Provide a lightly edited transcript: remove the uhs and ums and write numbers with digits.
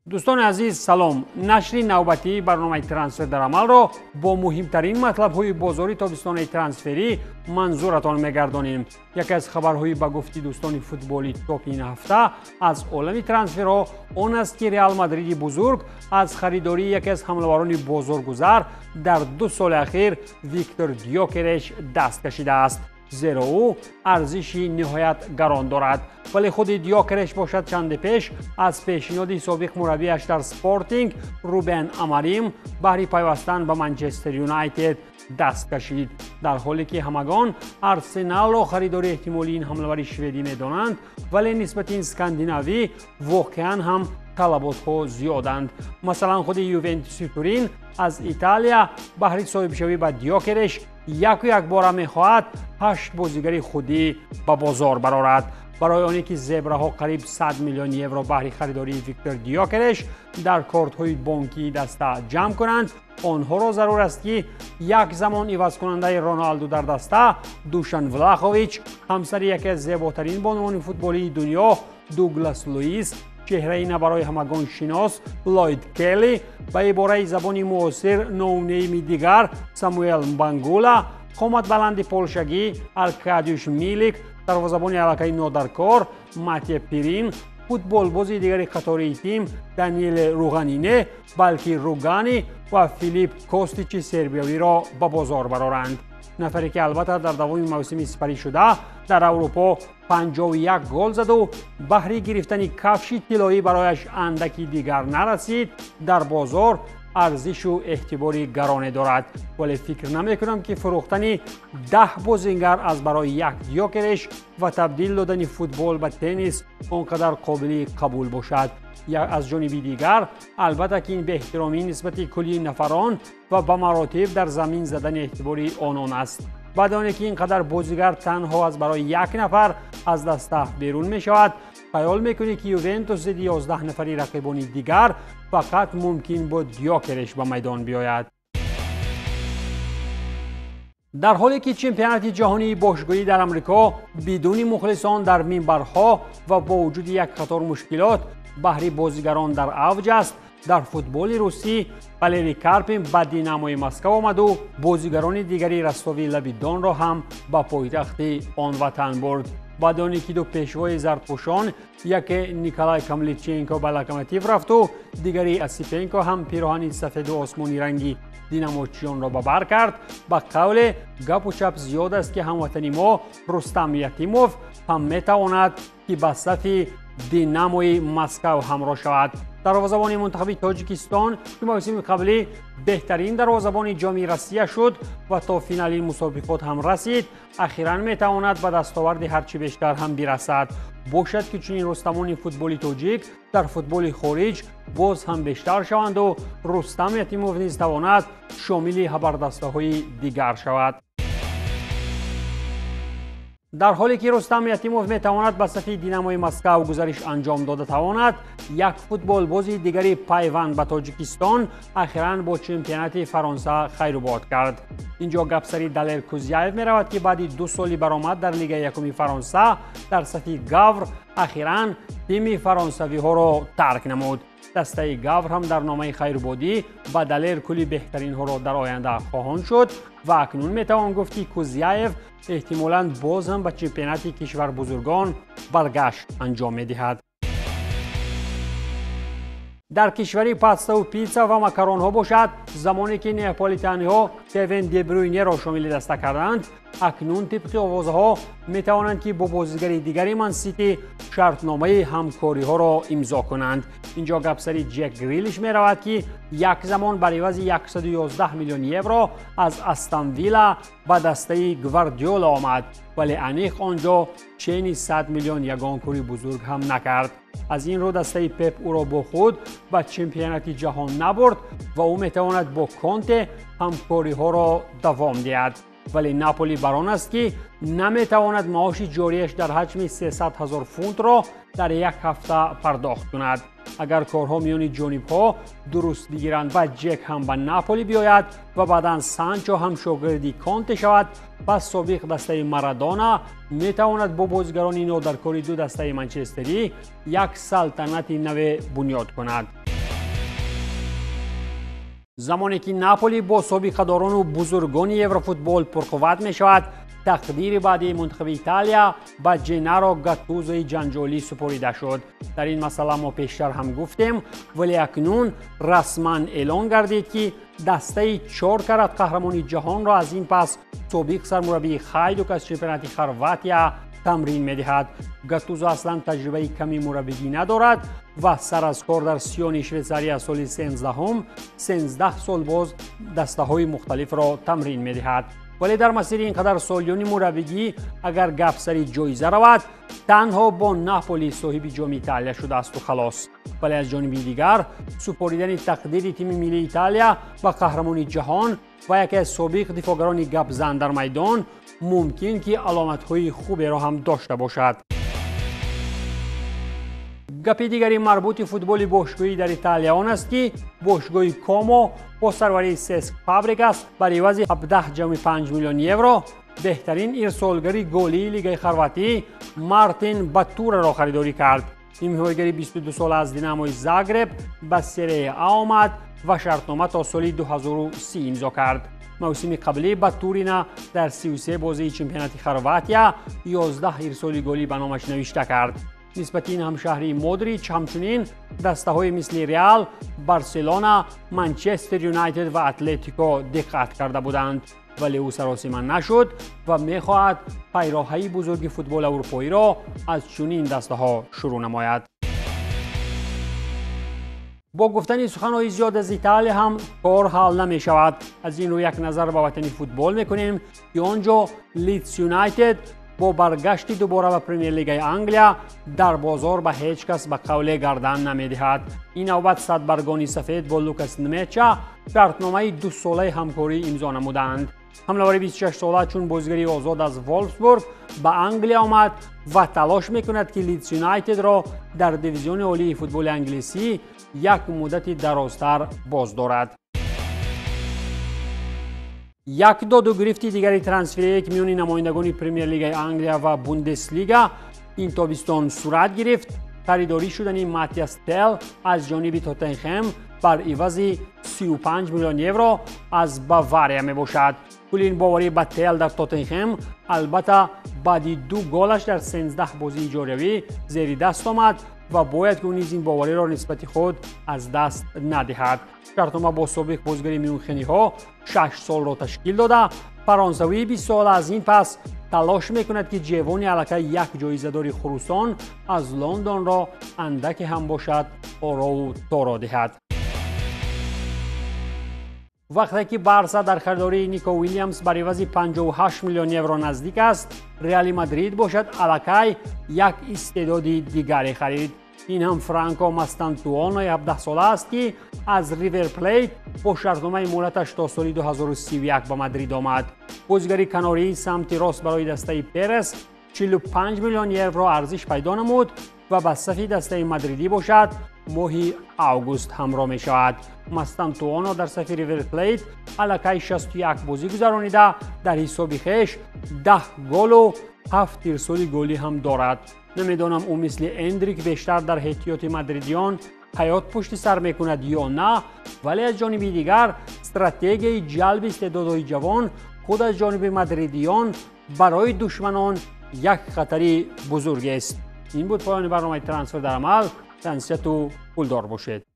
Дӯстони азиз, салом. Нашри навбатии барномаи «Трансфер дар амалро» бо муҳимтарин матлабҳои бозори тобистонаи трансферӣ манзуратон мегардонем. Яке аз хабарҳои ба гуфти дӯстони футболи топи ин ҳафта аз олами трансферҳо он аст, ки Реал Мадриди бузург аз харидории яке аз ҳамлаварони бозоргузар дар 2 соли ахир, Виктор Дёкереш, даст кашидааст, зеро ӯ арзиши ниҳоят гарон дорад. Вале худи Дёкереш бошад, чанде пеш аз пешниҳоди собиқ мураббиаш дар Спортинг, Рубен Амарим, баҳри пайвастан ба Манчестер Юнайтед даст кашид. Дар ҳоле ки ҳамагон Арсеналро харидори эҳтимолии ин ҳамлавари шведӣ медонанд, вале нисбати ин скандинавӣ воқеан ҳам талаботҳо зиёданд. Масалан, худи Ювентуси Турин аз Италия баҳри соҳибшавӣ ба Дёкереш яку якбора мехоҳад ҳашт бозигари худӣ ба бозор барорад. Барои оне ки зебраҳо қариб 100 миллион евро баҳри харидории Виктор Дёкереш дар кортҳои бонкии даста ҷамъ кунанд, онҳоро зарур аст, ки як замон ивазкунандаи Роналду дар даста, Душан Влахович, ҳамсари яке аз зеботарин бонувони футболии дунё, Дуглас Луис, чеҳраи на барои ҳамагон шинос, Лойд Келли, ба ибораи забони муосир ноунейми дигар, Самуэл Бангула, қоматбаланди полшагӣ Аркадиуш Милик, дарвозабони аллакаи нодаркор Мате Пирин, футболбози дигари қатории тим Даниеле Руганине, балки Ругани, ва Филип Костичи сербиявиро ба бозор бароранд. Нафаре ки албатта дар давоми мавсими сипаришуда дар Аврупо 51 гол заду баҳри гирифтани кафши тиллоӣ барояш андаки дигар нарасид, дар бозор арзишу эътибори гароне дорад. Вале фикр намекунам, ки фурӯхтани 10 бозингар аз барои як Дёкереш ва табдил додани футбол ба теннис он қадар қобили қабул бошад. Аз ҷониби дигар, албатта ки ин беэҳтиромӣ нисбати кулли нафарон ва ба маротиб дар замин задани эътибори онон аст. Баъд оне ки ин қадар бозигар танҳо аз барои як нафар аз даста берун мешавад, хаёл мекунӣ, ки Ювентус зидди 11 нафари рақибони дигар фақат мумкин буд Дёкереш ба майдон биёяд. Дар ҳоле ки чемпионати ҷаҳонии бошгоҳӣ дар Амрико бидуни мухлисон дар минбарҳо ва бо вуҷуди як қатор мушкилот баҳри бозигарон дар авҷ аст, дар футболи русӣ Валерий Карпин ба Динамои Москав омаду бозигарони дигари Ростови лаби Донро ҳам ба пойтахти он ватан бурд. Баъд оне ки ду пешвои зардпӯшон, яке Николай Камличенко ба Локомотив рафту дигари Осипенко ҳам пироҳани сафеду осмони ранги динамочиёнро ба бар кард, ба қавле гапу чап зиёд аст, ки ҳамватани мо Рустам Ятимов ҳам метавонад, ки ба сафи Динамои Москав ҳамроҳ шавад. Дарвозабони мунтахаби Тоҷикистон, ки мавсими қаблӣ беҳтарин дарвозабони Ҷоми Россия шуд ва то финали мусобиқот ҳам расид, ахиран метавонад ба дастоварди ҳарчи бештар ҳам бирасад. Бошад, ки чунин рустамони футболи тоҷик дар футболи хориҷ боз ҳам бештар шаванду Рустам Ятимов низ тавонад шомили ҳабардастаҳои дигар шавад. Дар ҳоле ки Рустам Ятимов метавонад ба сафи Динамои Москав гузариш анҷом дода тавонад, як футболбози дигари пайванд ба Тоҷикистон ахиран бо чемпионати Фаронса хайрубод кард. Инҷо гапсари Далер Кузяев меравад, ки баъди 2 соли баромад дар Лигаи якуми Фаронса дар сафи Гавр ахиран тими фаронсавиҳоро тарк намуд. Дастаи Гавр ҳам дар номаи хайрубодӣ ба Далер кулли беҳтаринҳоро дар оянда хоҳон шуд ва акнун метавон гуфт, ки Кузяев эҳтимолан боз ҳам ба чемпионати кишварбузургон баргашт анҷом медиҳад. Дар кишвари паставу питса ва макаронҳо бошад, замоне ки неаполитаниҳо Кевин Дебрюйнеро шомили даста карданд, акнун тибқи овозҳо метавонанд, ки бо бозигари дигари Мансити шартномаи ҳамкориҳоро имзо кунанд. Инҷо гапсари Ҷек Грилиш меравад, ки як замон бар ивази 111 миллион евро аз Астон Вилла ба дастаи Гвардиола омад, вале аниқ он ҷо чени 100 миллион ягон кори бузург ҳам накард. Аз ин рӯ дастаи Пеп ӯро бо худ ба чемпионати ҷаҳон набурд ва ӯ метавонад бо Конте ҳамкориҳоро давом диҳад. Вале Наполи бар он аст, ки наметавонад маоши ҷорияш дар ҳаҷми 300 ҳазор фунтро дар як ҳафта пардохт кунад. Агар корҳо миёни ҷонибҳо дуруст бигиранд ва Ҷек ҳам ба Наполи биёяд ва баъдан Санчо ҳам шогирди Конте шавад, пас собиқ дастаи Марадона метавонад бо бозигарони нодаркори ду дастаи манчестерӣ як салтанати наве бунёд кунад. Замоне ки Наполи бо собиқадорону бузургони еврофутбол пурқувват мешавад, тақдири баъдии мунтахаби Италия ба Ҷеннаро Гаттузои ҷанҷолӣ супорида шуд. Дар ин масъала мо пештар ҳам гуфтем, вале акнун расман эълон гардид, ки дастаи чор карат қаҳрамони ҷаҳонро аз ин пас собиқ сармураббии Хайдук аз чемпионати Хорватия тамрин медиҳад. Гаттузо аслан таҷрибаи ками мураббигӣ надорад ва сар аз кор дар Сиони Швейтсария соли 13-ум 13 сол боз дастаҳои мухталифро тамрин медиҳад. Вале дар масири ин қадар солиёни мураббигӣ агар гап сари ҷоиза равад, танҳо бо Наполи соҳиби ҷоми Италия шудаасту халос. Вале аз ҷониби дигар супоридани тақдири тими миллии Италия ба қаҳрамони ҷаҳон ва яке аз собиқ дифоъгарони гапзан дар майдон мумкин ки аломатҳои хуберо ҳам дошта бошад. Гапи дигари марбути футболи бошгоҳӣ дар Италия он аст, ки бошгоҳи Комо бо сарварии Сеск Фабрегас бар ивази 17,5 миллион евро беҳтарин ирсолгари голии лигаи хорватӣ Мартин Батураро харидорӣ кард. Нимҳимоягари 22сола аз Динамои Загреб ба Серия А омад ва шартнома то соли 2030 имзо кард. Мавсими қаблӣ Батурина дар 33 бозии чемпионати Хорватия 11 ирсоли голӣ ба номаш навишта кард. Нисбати ин ҳамшаҳрии Модрич ҳамчунин дастаҳои мисли Реал, Барселона, Манчестер Юнайтед ва Атлетико диққат карда буданд, вале ӯ саросима нашуд ва мехоҳад пайроҳаи бузурги футболи аврупоиро аз чунин дастаҳо шурӯъ намояд. Бо гуфтани суханҳои зиёд аз Италия ҳам кор ҳал намешавад. Аз ин рӯ як назар ба ватани футбол мекунем, ки он ҷо Лидс Юнайтед бо баргашти дубора ба Премер-лигаи Англия дар бозор ба ҳеҷ кас ба қавле гардан намедиҳад. Ин навбат садбаргони сафед бо Лукас Нмеча шартномаи дусолаи ҳамкорӣ имзо намуданд. Ҳамлавари 26сола чун бозигари озод аз Волфсбург ба Англия омад ва талош мекунад, ки Лидс Юнайтедро дар дивизиони олии футболи англисӣ як муддати дарозтар боз дорад. Як доду гирифти дигари трансферие, ки миёни намояндагони Премер-лигаи Англия ва Бундеслига ин тобистон сурат гирифт, харидорӣ шудани Матиас Тел аз ҷониби Тоттенхем бар ивази 35 миллион евро аз Бавария мебошад. Пули ин боварӣ ба Тел дар Тоттенхем албатта баъди ду голаш дар 13 бозии ҷориявӣ зери даст омад ва бояд ки ӯ низ ин бовариро нисбати худ аз даст надиҳад. Шартнома бо собиқ бозигари мюнхениҳо 6 солро ташкил дода, фаронсавии 20сола аз ин пас талош мекунад, ки ҷевони аллакай як ҷоизадори хурусон аз Лондонро андаке ҳам бошад орову торо диҳад. Вақте ки Барса дар харидории Нико Уилямс бар ивази 58 миллион евро наздик аст, Реали Мадрид бошад аллакай як истеъдоди дигаре харид. Ин ҳам Франко Мастантуонои 17сола аст, ки аз Ривер Плейт бо шартномаи муҳлаташ то соли 2031 ба Мадрид омад. Бозигари канории самти рост барои дастаи Перес 45 миллион евро арзиш пайдо намуд ва ба сафи дастаи мадридӣ бошад моҳи август ҳамроҳ мешавад. Мастантуоно дар сафи Ривер Плейт аллакай 61 бозӣ гузаронида, дар ҳисоби хеш 10 голу 7 ирсоли голӣ ҳам дорад. Намедонам, ӯ мисли Эндрик бештар дар эҳтиёти мадридиён ҳаёт пушти сар мекунад ё на, вале аз ҷониби дигар стратегияи ҷалби истеъдодҳои ҷавон худ аз ҷониби мадридиён барои душманон як хатари бузургест. Ин буд поёни барномаи Трансфер дар амал. Тансияту пулдор бошед.